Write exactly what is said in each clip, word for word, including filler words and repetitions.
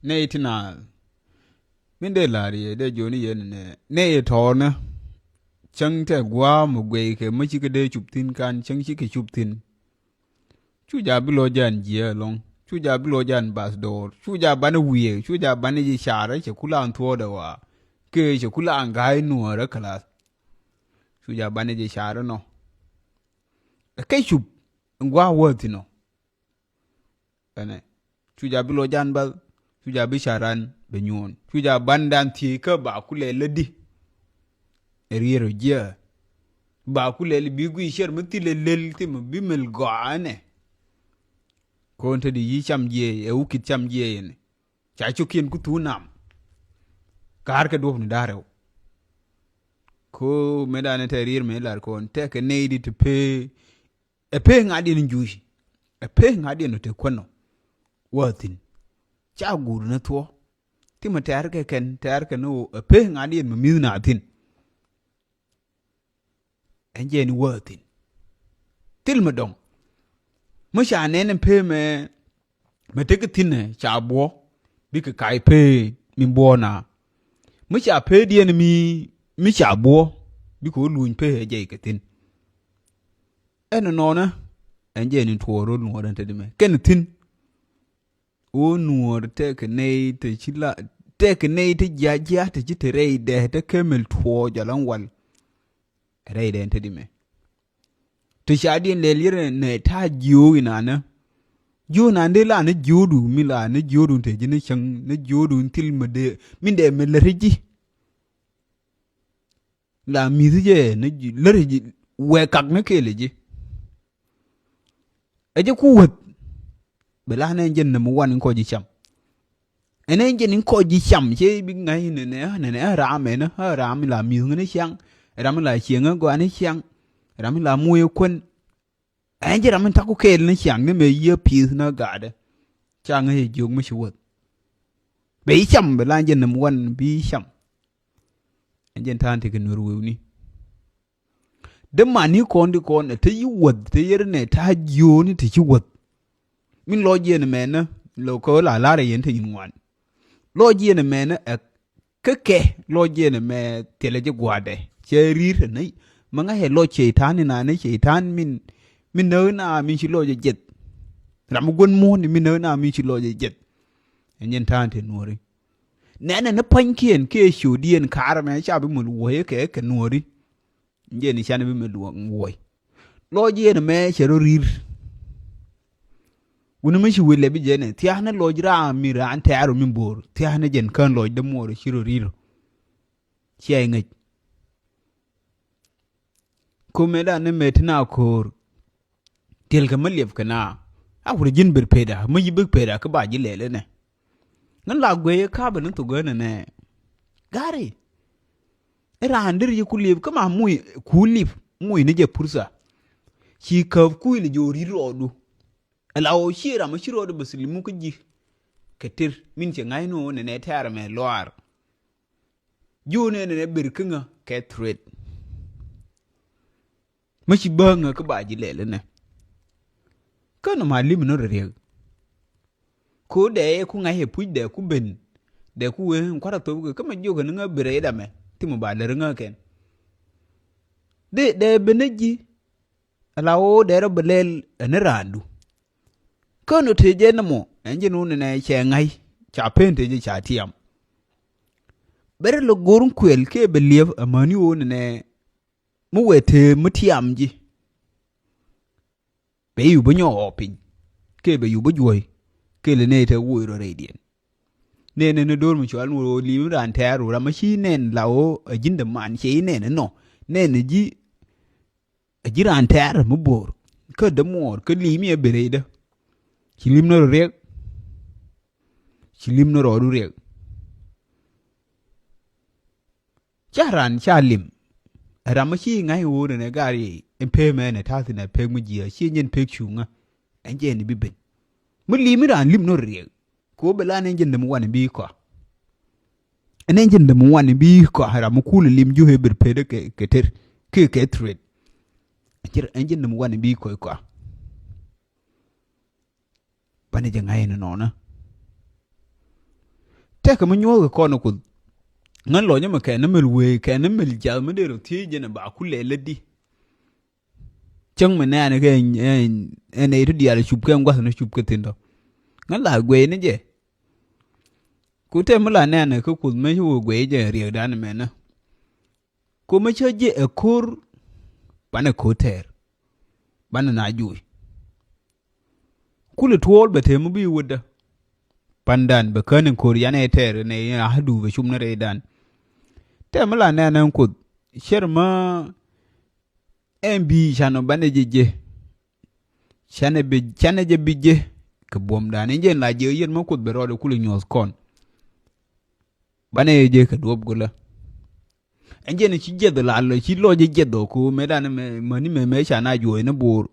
Nɛy ti naath min dee la̱r yɛ dee jiɔni yɛn nɛ nɛy tɔɔrnä. Cäŋ tɛ gua̱a̱ mɛ guɛy kɛ mä cikɛ dee cup thi̱n kan cäŋ cikɛ cup thi̱n. Cu ja̱ bi lɔ jan jiɛ ɛlɔ̱ŋ, cu ja̱ bi lɔ jan bath dɔɔr, cu ja̱ banɛ wiee, cu ja̱ banɛ ji̱ carä cɛ kula an thuɔɔdɛ waa kɛ cɛ kula an ga̱a̱c nuɔɔrä kälath. Cu ja̱ banɛ ji̱ carä nɔ. Ɛ kɛ cup in gua̱a̱ wä thi̱n ɔ. Ɛnɛ cu ja̱ bi lɔ jan bath, cu ja̱ bi ca̱ran bɛ nyuɔ̱ɔ̱n, cu ja̱ bandan thiec kä ba ku lɛl lädi. Ɛ rier ɔ jiɛ ba ku lɛl bi guiy ciɛr mi thil ɛ lel thim bi mel gɔaa ɛnɛ. Ko̱n te di yi cam jiɛɛy ɛ wukit cam jiɛɛy ɛnɛ. Ca cuk kiɛn ku thuu nam. Ka̱r kɛ duɔ̱p ni da̱rɛw. Ko mëë danɛ tɛ rier mëë lar kɔn tɛkɛ nɛy di ti pee. Ɛ pee ŋa̱diɛn juuc ɛ pee ŋa̱diɛn te kuän nɔ. Wä thi̱n ca guur ni thuɔ. Thimɛ tɛ̈r kɛ kɛn tɛ̈r kɛ ni ɣöö ɛ pee ŋa̱diɛn mi mi̱th na thi̱n. Ɛn jɛ ni wä thi̱n. Thil mi dɔ̱ŋ mi ca nɛn ɛn pee mɛ mɛ tek thi̱n ɛ ca buɔ bikɛ kac pee mi buɔ na. Mi ca pee diɛn mi mi ca buɔ bikɛ wä luny pee ɛ jɛy kɛ thi̱n. Ɛn nɔnɔ ɛn jɛ ni tuɔɔr rol nuɔɔr ɛn te di mɛ kɛn thi̱n. Ɣöö nuɔɔr tɛkɛ nɛy te ci la tɛkɛ nɛy te jiajiak te ci te rɛy dɛ te kemel tuɔɔk jɔl ɛn wal. Rɛy dɛ ɛn te di mɛ. Te ca diɛn lɛl yɛrɛ nɛ ta̱a̱ jiöök inanä. Jiöök nan dee la ni jiöödu mi la ni jiöödu te ji̱ ni cäŋ ni jiöödu thil mi dee min dee mi lät ji̱. La mi̱th jɛ ni lär ji̱ wɛ kak ni kɛɛl ji̱. Ɛ jɛ ku wäth. Bɛ la nɛ jɛn nɛ mi wan in kɔc ji̱ cam. Ɛn ɛn jɛn in kɔc ji̱ cam cɛ bi ŋa̱c nɛ nɛ nɛ nɛ ram ɛn ram in la mi̱th ŋä ni ciaŋ. Ram in la cieŋ ɛ gɔaa ni ciaŋ. Ram in la muc ɛ kuän. Ɛn jɛ ram in taku kɛɛl ni ciaŋ ni mɛ yië pi̱th ni gaatdɛ. Ca ŋäc ɛ jiök mi ci wäth. Bɛ yi cam bɛ la jɛn nɛ mi wan bi cam. Ɛn jɛn ta̱a̱n ti kɛ nuer wewni. Dee man ni kɔn di kɔn ɛ te yi wäth te yɛr nɛ ta̱a̱ jiööni te ci wäth. Min lɔc yɛn mɛnä lɔ kɛ la la̱rɛ yɛn te nyin ŋuan. Lɔc yɛn mɛnä ɛ kä kɛ lɔc yɛn mɛ thilɛ ji̱ gua̱dɛ cɛ ri̱r ɛ nɛy. Mɛ ŋa̱c ɛ lɔc cɛy-tan inanɛ cɛy-tan min min näk na min ci lɔc ɛ jeth. Ram mi guän muɔ̱ɔ̱n min näk na min ci lɔc ɛ jeth. Ɛn jɛn ta̱a̱n te nuɔ̱ri. Nɛnɛ ni pa̱nykiɛn kiɛ codiɛn ka̱r ɛmɛ ca bi mul wuɔ̱c kɛ kɛ nuɔ̱ri. Jɛn i̱ canɛ bi mul wuɔ̱c. Lɔc yɛn ɛmɛ cɛ rɔ ri̱r. Wuni mi ci wël ɛ bi jɛn ɛ thia̱a̱n ni lɔc raam mi raan tɛ̈r ɔ mi bo̱o̱r thia̱a̱n ni jɛn kään lɔc dämuɔɔr ci rɔ ri̱r. Cia iŋäc. Komɛ dan ni mɛ ti na ko̱o̱r. Tiɛlkɛ mi liɛpkɛ na a wurɛ ji̱n ber peda mi yi bek peda kä ba ji̱ lɛl inɛ. Ŋän la guey ɛ ka̱pɛ ni thok ɣän ɛnɛ. Gari. Ɛ raan der yi ku liep kä ma muc ku liep muc ni jɛ pursa. Ci käp kui̱ lɛ jɛ ɣöö ri̱t rɔɔdu. Ɛ la ɣöö ci ram mi ci rɔɔdu bɛ thil muk kä ji̱. Kɛ ter min cɛ ŋa̱c ni ɣöö nɛnɛ tɛ̈r ɛmɛ luaar. Ji̱ ɣöö nɛnɛ ber kä ŋä kɛ threat. Mi ci bäŋä kä ba ji̱ lɛl inɛ. Kä nɔmɔ a lim inɔ rɛ riɛk. Ko dee ku ŋa̱c ɛ puc dee ku ben. Dee ku wee in kua̱r a thop kɛ kä mɛ jiök in ŋä bi rɛy damɛ. Thimɛ ba lär ŋä kɛn. Dee dee ben ɛ ji̱. Ala ɣöö dee rɔ bi lɛl ɛn raandu. Kä nɔ tëë jɛ nɔmɔ ɛn ji̱n wun inɛ cɛ ŋa̱c ca pen tëë jɛ ca tiam. Bɛ rɛ lɛ go̱r in kuɛl kɛ bɛ liɛp amäni wun inɛ. Mi wee tëë mi tiam ji̱. Bɛ yu bä nyɔk ɣɔɔ piny kɛ bɛ yu bä juɔ̱c kɛ lɛ nɛy te woc rɔ rɛydiɛn. Nɛn ni do̱r mi cual ni wä ɣöö li̱i̱m raan tɛ̈r wä ram mi ci nɛn la ɣöö a ji̱n däman cɛ i̱ nɛn inɔ nɛn a ji̱ a ji̱ raan tɛ̈r mi bo̱o̱r kä dämuɔɔr kä li̱i̱m i̱ a ben rɛydä. Ci li̱m ni rɔ riɛk. Ci li̱m ni rɔɔdu riɛk. Ca ran ca lim. Ɛ ram mi ci ŋa̱c ɣöö nɛnɛ gar i̱ in pek mɛ nɛ ta̱thi̱n ɛ pek mi jiääk ci nyɛn pek cuŋä. Ɛn jɛ ni bi ben. Mi lim i̱ ran lim nɔ riɛk. Kɛ ɣöö bɛ la nɛn jɛ nɛm wan i̱ bi kɔa. Ɛn ɛn jɛ nɛm wan i̱ bi kɔa ram mi kul i̱ lim ju ëë ber pek kɛ ter. Kɛ kɛ threat. Ɛn jɛ nɛm wan i̱ bi kɔa i̱ kɔa. Banɛ jɛ ŋa̱c ni nɔnä. Tɛkɛ mi nyuɔ̱thkɛ kɔn ɛ Kuoth. Ŋän lɔcä mi kɛn ni mil wee kɛn ni mil jath mi dee rɔ thiec jɛn ɛ ba ku lɛl lätdi. Cäŋ mi nɛɛnɛ kɛ ɛ nɛy ti diaal cup kɛ gua̱th ni cup kɛ thi̱n tɔ. Ŋän la guɛy ni jɛ. Ku tɛ mi la nɛɛnɛ kä Kuoth mëë ci wä guɛy jɛ riɛkdan mɛnä. Ku mëë cä jɛ ɛ ko̱r banɛ ko̱r tɛɛr. Banɛ na juuc. Kulɛ tuɔɔl bɛ tëë mi bi wädä. Pandan bɛ kän in ko̱r yanɛ tɛɛr nɛ a du bɛ cum ni rɛydan. Tɛ mi la nɛɛnɛ Kuoth cɛr mä ɛn bi canɔ banɛ jɛ jɛ. Canɛ bi canɛ jɛ bi jɛ kɛ buɔ̱mdan in jɛ in la jɛ yɛn mä Kuoth bɛ rɔɔdɛ kulɛ nyuɔ̱th kɔn. Banɛ jɛ jɛ kɛ duɔ̱p gulä. Ɛn jɛn ci jiɛth la lɔ ci lɔc jiɛth ɔ ko mëë dan mɛ mäni mɛ mɛ ca na juɔ̱ɔ̱c ni bo̱o̱r.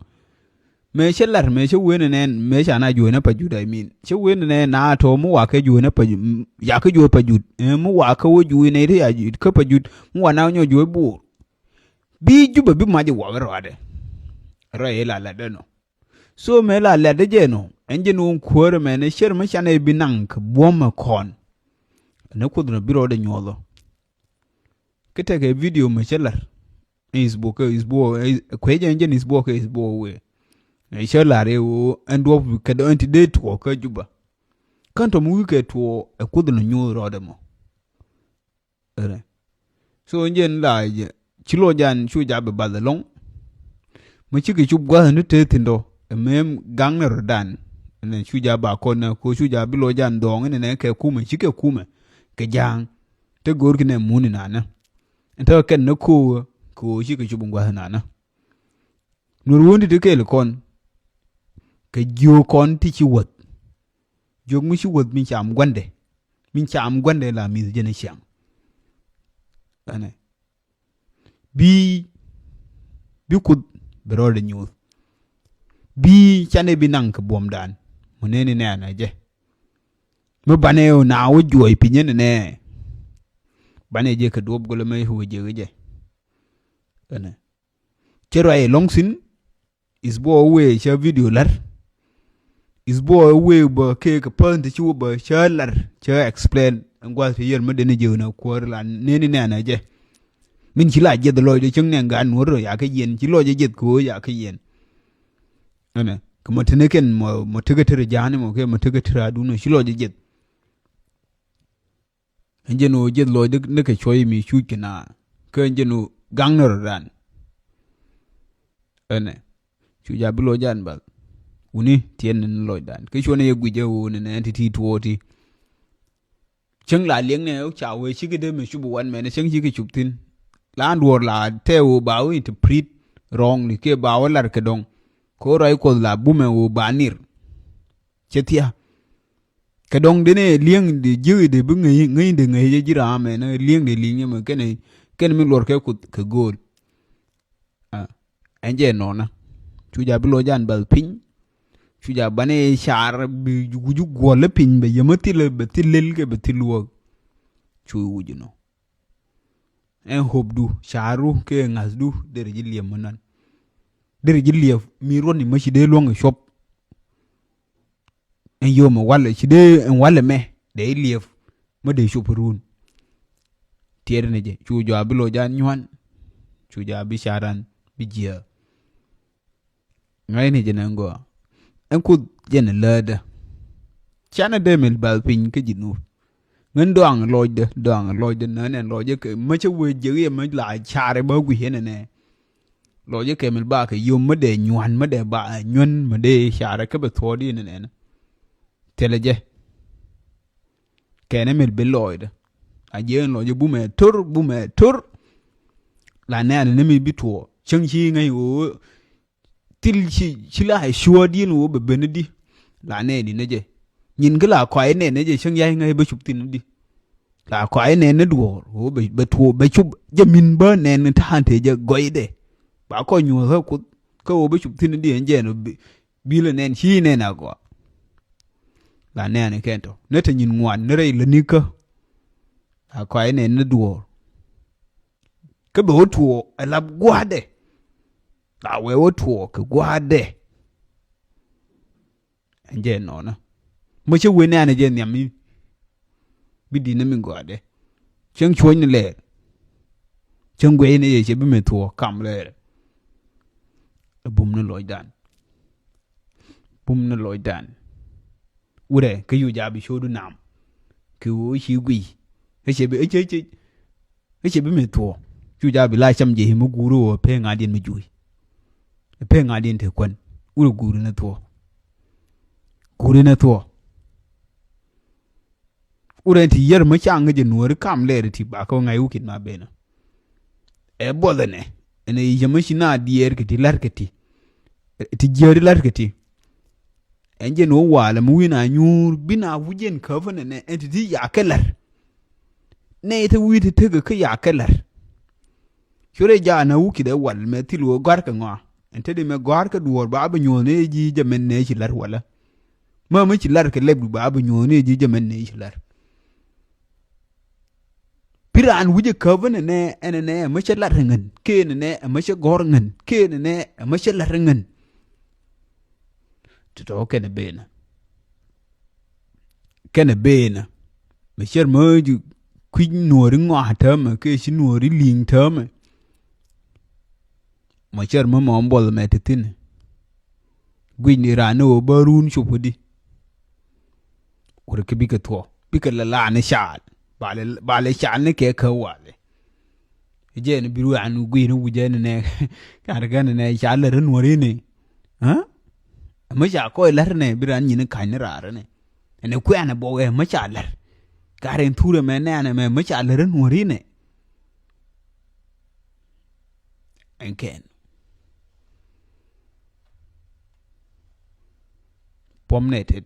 Mëë cä lar mëë cä wen nɛn mëë ca na juɔ̱ɔ̱c ni pa jut, I mean cä wen nɛn na tɔ mi wa kɛ juɔ̱ɔ̱c ni pa jut, ya kä juɔ̱ɔ̱c pa jut, eh, mi wa kä wä juɔ̱ɔ̱c nɛy ti ya kä pa jut mi wa na nyɔ juɔ̱ɔ̱c bo̱o̱r. Bi Jubɛ bi mac iwɔk rɔadɛ. Rɔ i̱ la lat dɛ nɔ. So mëë la lɛt dee jɛ nɔ ɛn jɛ ni wun kuäärä mɛn ɛ cär mi canɛ bi naŋ kɛ buɔ̱m ɛ kɔn. Ɛn ɛ Kuoth nɔ bi rɔɔdɛ nyuɔth ɔ. Kä tekɛ video mɛ cä lar. Isbok kä isbok kuecɛ ɛn jɛ ni isbok kä isbok wee. Ɛ cä lar ɛ woo ɛn duɔp kɛ dɔ̱ŋ ɛn ti dee tuɔɔk kä Juba. Kä tɔm wi̱i̱ kɛ tuɔɔk ɛ Kuoth nɔ nyuɔth rɔɔdɛ mɔ. Ɛnɛ. So jɛn la jɛ ci lɔ jan cu ja bi bath ɛlɔŋ. Mi cikɛ cup gua̱th ni te thi̱n dɔ ɛ mem gaŋ ni rɔ dan. Ɛnɛ cu ja ba kɔn nɛ ko cu ja bi lɔ jan dhɔŋ ni nɛ kɛ kumɛ cikɛ kumɛ kɛ ja̱a̱ŋ. Te go̱o̱r ki nɛ mun ni nanɛ. Ɛn te kɛn ni ko̱o̱ ko̱o̱ cikɛ cup gua̱th ni nanɛ. Nuɔr wun ti ti kɛɛl kɔn kɛ jiök kɔn ti ci wäth. Jiök mi ci wäth min cam gua̱ndɛ. Min cam gua̱ndɛ la mi̱th jɛn ɛ ciaŋ. Ɛnɛ. Bi bi Kuoth bɛ rɔɔdɛ nyuuth. Bi canɛ bi naŋ kɛ buɔ̱mdan. Mɔ nɛni nɛɛnɛ jɛ. Mi banɛ na wä juɔc piny ɛnɛ nɛ. Banɛ jɛ kɛ duɔ̱p gɔlɛ mɛ wä jɛ jɛ. Ɛnɛ. Cɛ ruac ɛlɔŋ thi̱n. Isbuɔ wee cä video lar. Isbuɔ wee bä kee kɛ pään ti ci wä bä cä lar cä explain. Ɛn gua̱th ti yɛr mä deni jiö na kuäär la neni nɛn a jɛ. Min ci la jiɛth lɔcdɛ cäŋ nɛn gaat nuɔ̱r rɔ yakä yɛn ci lɔcdɛ jiɛth kɛ ɣöö yakä yɛn. Ɛnɛ kɛ mɔ teni kɛn mɔ tekɛ teri ja̱a̱ni mɔ kɛ mɔ tekɛ teri adun ci lɔcdɛ jiɛth. Ɛn jɛn ɣöö jiɛth lɔcdɛ ni kɛ cuɔ̱c mi cuc kɛ na kä ɛn jɛn ɣöö gaŋ ni rɔ ran. Ɛnɛ cu ja̱ bi lɔc jan bath. Wuni tiɛn ni lɔcdan kä cuɔ̱n ɛ yɛ guic ɛ ɣöö ni nɛ ɛn ti ti tuɔɔti. Cäŋ la liɛŋnɛ ca wee cikɛ dee mi cup wan mɛn cäŋ cikɛ cup thi̱n. La duɔ̱ɔ̱r la tɛ ɣöö ba wee interpret wrongly kiɛ ba wä lar kɛ dɔ̱ŋ. Kɛ ɣöö ruac Kuɔth la bumɛ ɣöö ba nir. Cɛ thia. Kɛ dɔ̱ŋ denɛ li̱eŋ de ji̱ de bi ŋäc ŋäc de ŋäc jɛ ji̱ raam ɛn li̱eŋ de li̱eŋ mɛ kɛn kɛn mi luɔr kɛ Kuoth kɛ go̱o̱l. Ɛn jɛ nɔnä cu ja̱ bi lɔc jan bath piny. Cu ja̱ banɛ car bi guju guɔl piny bɛ yämä thil bɛ thil lel kɛ bɛ thil luäk. Cu wuc nɔ. Ɛn hopdu caru kɛ ŋa̱thdu derɛ ji̱ liɛp mi nan. Derɛ ji̱ liɛp mi ruɔ̱n imäci dee luäŋ ɛ cuɔp. Ɛn yom ɛ walɛ ci dee ɛn walɛ mɛ dee liɛp. Mä dee cop run. Tiɛt ni jɛ cu jɔa bi loc an nyuan. Cu jɔa bi caran bi jiɛ. Ŋa̱cni jɛ nɛ ŋɔa ɛn Kuoth jɛn ɛ läätdä. Canɛ dee mil bath piny kä ji̱ nup. Ŋän dɔaŋ lɔcdä dɔaŋ lɔcdä nä nɛn lɔcdä kɛ mä cä wee jiäk yɛ mä la car ɛ bä gui̱c ɛn ɛnɛ. Lɔcdä kɛ mil ba kɛ yom mä dee nyuan mä dee ba nyuan mä dee car ɛ kä bɛ thuɔɔd yɛn ɛnɛ. Thilɛ jɛ. Kɛnɛ mil bi lɔcdä a jiɛ ɛn lɔcdä bumɛ tor bumɛ tor. La nɛɛnɛ ni mi bi tuɔɔ cäŋ ci ŋäc ɣöö thil ci ci la cuɔ̱ɔ̱t yɛn ɣöö bɛ ben di. La nɛɛni ni jɛ nyin ki la kɔay nɛɛni jɛ cäŋ ya̱c ŋäc bä cup thi̱n di. La kɔay nɛɛni duɔ̱ɔ̱r ɣöö bɛ bɛ tuɔɔk bɛ cup jɛ min bä nɛɛni ta̱a̱n te jɛ gɔcdɛ. Ba kɔc nyuɔ̱th kä Kuoth kä ɣöö bä cup thi̱n di ɛn jɛ ɛn bilɛ nɛɛn ci nɛɛn a gɔaa. La nɛɛni kɛn tɔ ni te nyin ŋuan ni rɛy lätni kä. La kɔay nɛɛni duɔ̱ɔ̱r. Kä bɛ wä tuɔɔk ɛ lap gua̱a̱dɛ. La wee wä tuɔɔk kɛ gua̱a̱dɛ. Ɛn jɛ nɔnä. Mä cä wen nɛɛnɛ jɛ nhiam i̱. Bi di̱t ni mi gɔaadɛ. Cäŋ cuɔ̱cni lɛɛr. Cäŋ guɛcni yɛ cɛ bi mi thuɔ̱ɔ̱ kam lɛɛr. Ɛ bum ni lɔcdan. Bum ni lɔcdan. Wurɛ kä yu jabi codu nam. Kɛ ɣöö ci guiy. Ɛ cɛ bi ɛ cɛ cɛ ɛ cɛ bi mi thuɔ̱ɔ̱. Cu jabi la cam jɛ mi guuri wä pee ŋa̱diɛn mi juuc. Pee ŋa̱diɛn te kuän. Wurɛ guuri ni thuɔ̱ɔ̱. Guuri ni thuɔ̱ɔ̱. Wurɛ ti yɛr mi caŋ jɛ nuɔri kam lɛɛr ti ba kä ŋa̱c wukit ma benä. Ɛ buɔth ɛnɛ ɛnɛ yi jɛ mi ci na diɛɛr kɛ ti la̱r kɛ ti. Ti jiääri la̱r kɛ ti. Ɛn jɛn wä walɛ mi wi̱n a nyuur bi na wi̱c jɛn käp ɛnɛ nɛ ɛn ti ti ya kɛ la̱r. Nɛ ite wi̱i̱ ti tekɛ kä ya kɛ la̱r. Curɛ ja na wukit ɛ wal mɛ thil wä gɔ̱a̱r kɛ ŋɔa. Ɛn te di mɛ gɔ̱a̱r kɛ duɔ̱ɔ̱r ba bi nyuɔ̱ɔ̱n ɛ ji̱ jɛ mɛn nɛ ci la̱r walä. Mä mi ci la̱r kɛ lɛpdu ba bi nyuɔ̱ɔ̱n ɛ ji̱ jɛ mɛn nɛ ci la̱r. Pi raan wi̱cɛ käp ɛn ɛnɛ ɛn ɛnɛ ɛmɛ cɛ la̱r ɛ ŋän kee ɛn ɛnɛ ɛmɛ cɛ gɔ̱r ɛ ŋän kee ɛn ɛnɛ ɛmɛ cɛ la̱r ɛ ŋän. Ti tɔ̱ kɛnɛ benä kɛnɛ benä. Mɛ cɛr mä ji̱ kui̱c nuɔ̱ɔ̱ri ŋɔa̱a̱ täämɛ kee ci nuɔ̱ɔ̱ri li̱i̱ŋ täämɛ. Mɔ cɛr mi mɔ buɔth mɛ ti thi̱n. Guic ni raan ni ɣöö bä ruun cop di. Wur ki bikɛ thuɔ̱k bikɛ lɛ laani caal. Ba lɛ ba lɛ caal ni kɛ kä walɛ. Jɛ ni bi ruan guic ni wucɛ ni nɛ. Car kɛ ni nɛ caal lɛ ri nuɔri ni. Aa? Mɛ ca kɔc lɛr ni bi raan nyin ni ka̱ny ni raar ni. Ɛn ɛ kuɛn ɛ bɔk ɛ mɛ ca lɛr. Car in thurɛ mɛ nɛɛn ɛ mɛ mɛ ca lɛr ri nuɔri ni. Ɛn kɛn puɔm nɛ tet